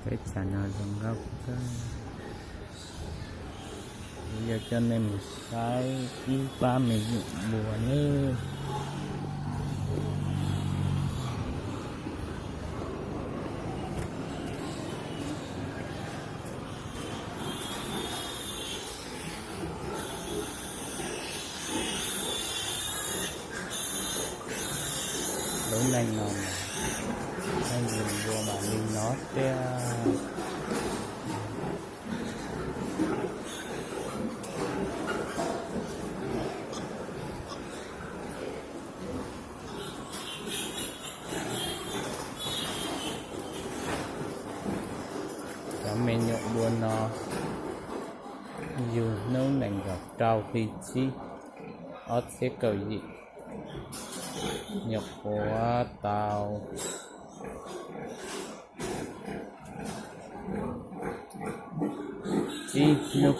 Peb tsam no zoo nkauj kawg. Kuv yuav coj nej mus saib ib pab me nyuam npua nawb. Lub neej no mas neej npua mas li no tiag. Cov me nyuam npua no yug hnub nees nkaum rau hli tsib ob txhiab kaum yim, nyuam qhuav tau tsib hnub,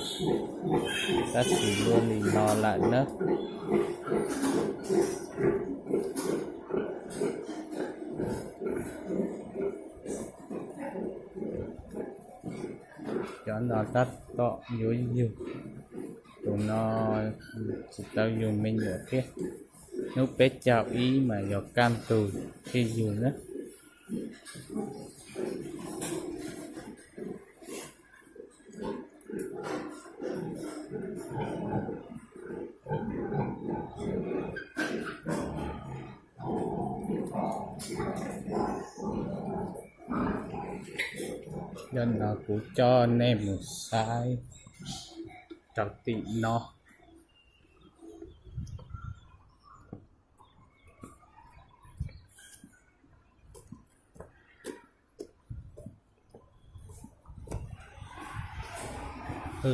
tab sis luaj li no lawm nawb. Cov no tab tom yuav yug, tus no tsis tau yug me nyuam thiab. Hnub peb caug ib mas yog kaj ntug thiaj yug na. Yog no kuv coj nej mus saib rau tim no.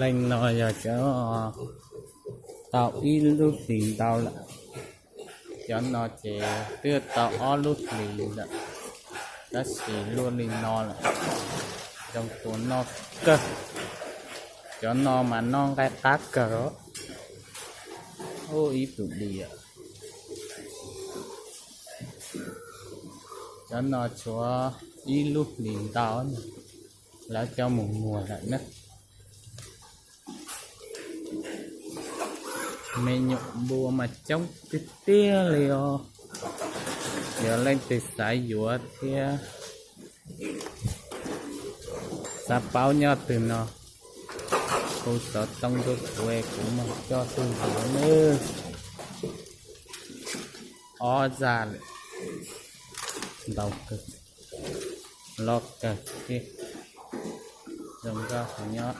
Leej no yog cov tau ib lub hlis ntau lawm. Cov no ces twb tau ob lub hlis lawm, tab sis luaj li no lawm, zoo tus noj kawg. Cov no mas noj nqaij qab kawg os. Ub, ib tug diam. Cov no tshuav ib lub hlis ntau, lawv coj mus muag lawm na. Me nyuam npua mas coob tiag tiag li os. Yog leej twg xav yuav thiab xav paub nyob twg no, hu xov tooj tuaj kuv, kuv mam coj tuaj yuav nawb. Ob zaj lawm, ntau kawg, loj kawg thiab, zoo nkauj heev nyob.